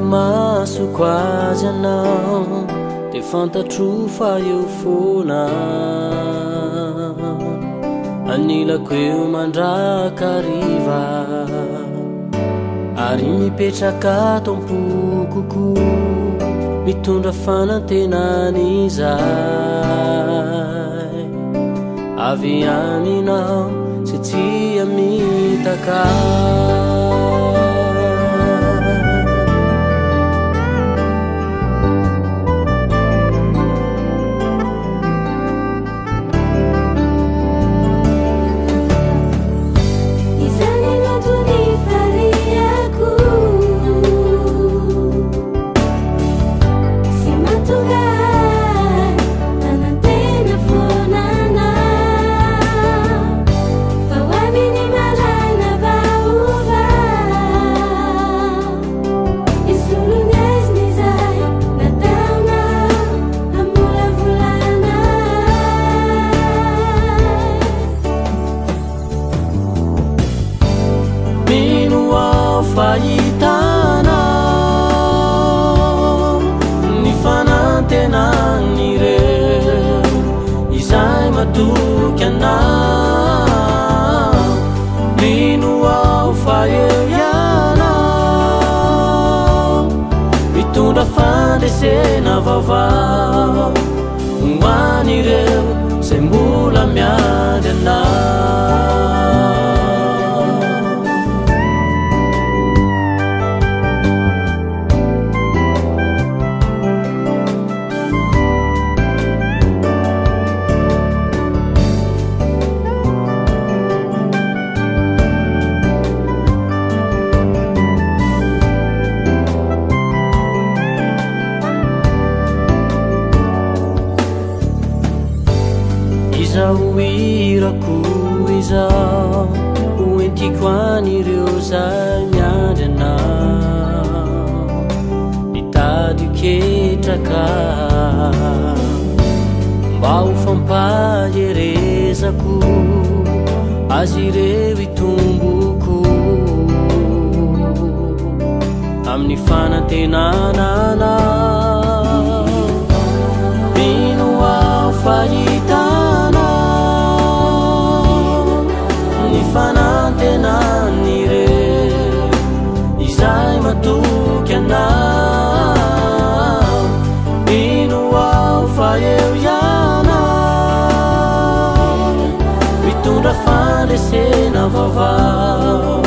Andrimasoko azy anao dia fantatro fa eo foana anilako eo mandrakariva ary mipetraka ato am-poko koa mitondra fanantenana izay avy aminao sy tsy amitaka. Izany no antony ifaliako sy mahatonga ahy hanantena foana anao fa ho avy ny maraina vaovao hisolo ny aizina izay nataonao hamolavolana ahy. Mino aho fa hitanao ny fanantenan'ireo izay matoky anao. Mino aho fa eo ianao mitondra fandresena vaovao ho an'ireo izay mbola miandry anao. Izao hirako izao ho entiko an'ireo izay miandry anao mitady ketraka mba ho fampaherezako azy ireo hitomboko amin'ny fanantenana anao. Mino aho fa hitanao ny fanantenan'ireo izay matoky anao. Mino aho fa eo ianao mitondra fandresena vaovao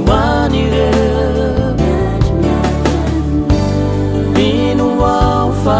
ho an'ireo. Mino aho fa